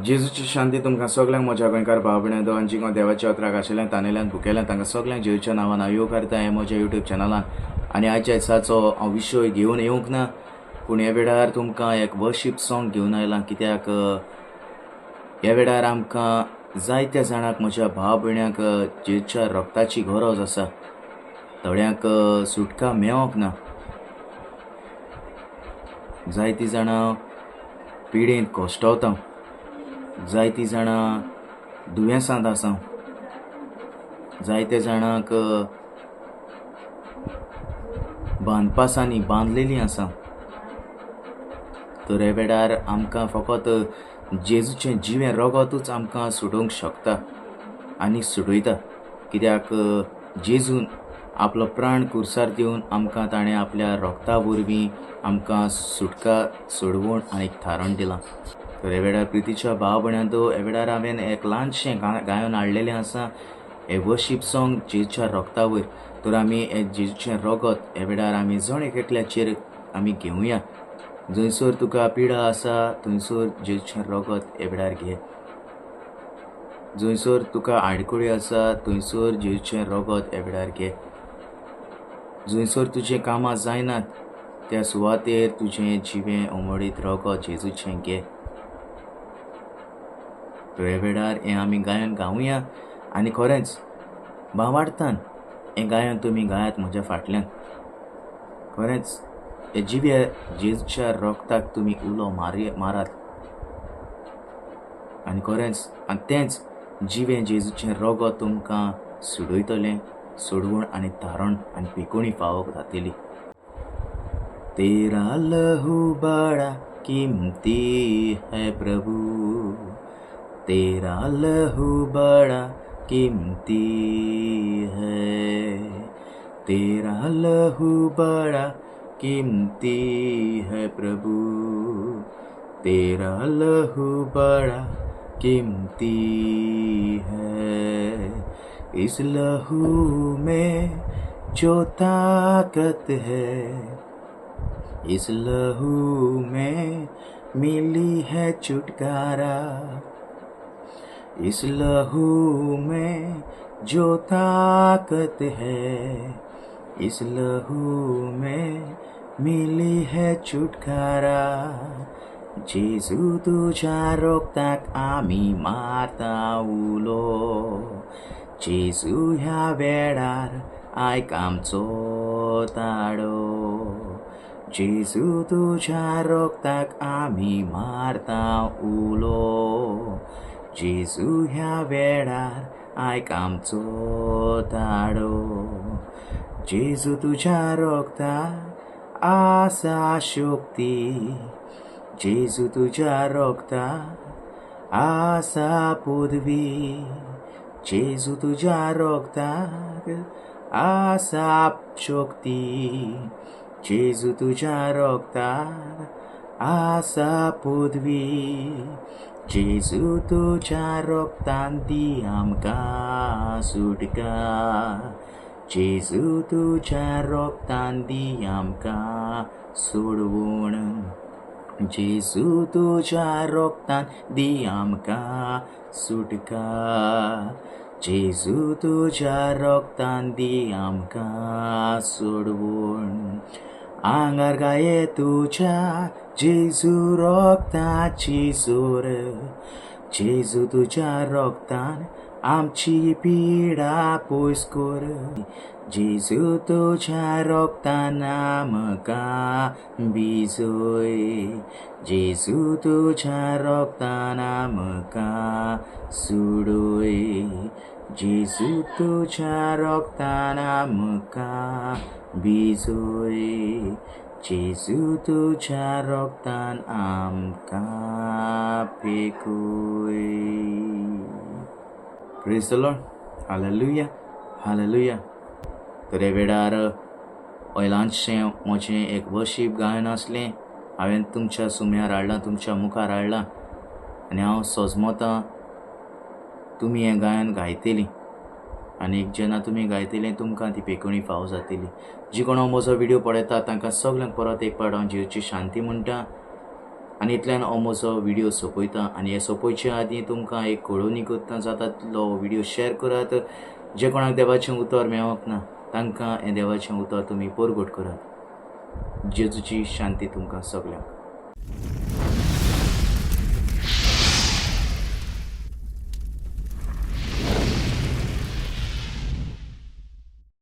जेजूची शांती तुमकां सगल्यांक म्हज्या गोंयकार भाव भयणां आनी जी कोण देवाच्या उतराक आशिल्ल्यान तानेल्यान भुकेल्यान तांकां सगल्यांक जेजूच्या नांवान हांव येवकारता हें म्हज्या युट्यूब चॅनलान. आनी आयच्या दिसाचो हांव विशय घेवन येवंक ना, पूण ह्या वेळार तुमकां एक वर्शीप सॉंग घेवन आयलां. कित्याक ह्या वेळार आमकां जायत्या जाणांक म्हज्या भाव भयणांक जेजूच्या रक्ताची गरज आसा. थोड्यांक सुटका मेळोंक ना, जायतीं जाणां पिडेंत कश्टवता, जायतीं जाणां दुयेंसांत आसा, जायते जाणांक बांदपासांनी बांदलेलीं आसा. तर ह्या वेळार आमकां फकत जेजूचें जिवें रगतूच आमकां सुटोवंक शकता आनी सुटयता. कित्याक जेजून आपलो प्राण कुर्सार दिवन आमकां ताणें आपल्या रगता वरवीं आमकां सुटका सोडवण आनी थारण दिलां. तर ह्या वेळार प्रितीच्या भाव भयणांनो, ह्या वेळार हांवें एक ल्हानशें गायन हाडलेलें आसा, हें वर्शीप सॉंग जेजूच्या रगता वयर. तर आमी हें जेजूचें रगत ह्या वेळार आमी जण एक एकल्याचेर आमी घेवया. जंयसर तुका पिडा आसा थंयसर जेजूचें रगत ह्या वेळार घे. जंयसर तुका आडखळी आसा थंयसर जेजूचें रगत ह्या वेळार घे. जंयसर तुजें कामां जायनात त्या सुवातेर तुजें जिवें उमळीत रगत जेजूचें घे. तर ह्या वेळार हें आमी गायन गावया आनी खरेंच भावार्थान हें गायन तुमी गायात म्हज्या फाटल्यान. खरेंच हे जिव्या जेजूच्या रगताक तुमी उलो मारात आनी खरेंच आनी तेंच जिवें जेजूचें रगत तुमकां सोडयतलें, सोडवण आनी तारण आनी पिकोणी फावो जातली. तेरा लहू बड़ा कीमती है प्रभु, तेरा लहू बड़ा कीमती है, तेरा लहू बड़ा कीमती है प्रभु, तेरा लहू बड़ा कीमती है। इस लहू में जो ताकत है, इस लहू में मिली है छुटकारा, इस लहू में जो ताकत है, इस लहू में मिली है छुटकारा। जेजू तुझ्या रगताक आमी मारता उलो, जेजू ह्या वेळार आयक आमचो ताळो, जेजू तुझ्या रगताक आमी मारता उलो, जेजू ह्या वेळार आयक आमचो ताळो, जेजू तुझ्या रगताक आसा शक्ती, जेजू तुझ्या रगताक आसा पदवी, जेजू तुझ्या रगताक आसा शक्ती, जेजू तुझ्या रगताक आसा पदवी, जेजू तुझ्या रगतान दी आमकां सुटका, जेजू तुझ्या रगतान दी आमकां सोडवण, जेजू तुझ्या रगतान दी आमकां सुटका, जेजू तुझ्या रगतान दी आमकां सोडवण। आंगार गाये तुझ्या जेजू रगताची जोर, जेजू तुझ्या रगतान आमची पिडा पयस कर, जेजू तुझ्या रगतान आमकां भिजय, जेजू तुझ्या रगतान आमकां सुडय, जेजू तुझ्या रगतान आमकां भिजय, जेजू तुझ्या रगतान आमकां पेकय. Praise the Lord. Hallelujah, hallelujah. तर ह्या वेळार ल्हानशें म्हजें एक वर्शीप गायन आसलें, हांवें तुमच्या सुम्यार हाडलां, तुमच्या मुखार हाडलां आनी हांव सजमतां तुमी हें गायन गायतलीं आनी जेन्ना तुमी गायतलीं तुमकां ती पेकोणी फावो जातली. जी कोण हांव म्हजो व्हिडियो पळयता तांकां सगल्यांक परत एक पावट हांव जेजूची शांती म्हणटा. आनी इतल्यान हो म्हजो व्हिडियो सोंपयता आनी हे सोंपोवचे आदीं तुमकां एक कळोवणी करता, जाता तितलो हो व्हिडियो शेअर करात. जे कोणाक देवाचें उतर मेळोंक ना तांकां हें देवाचें उतर तुमी परगट करात. जेजूची शांती तुमकां सगल्यांक.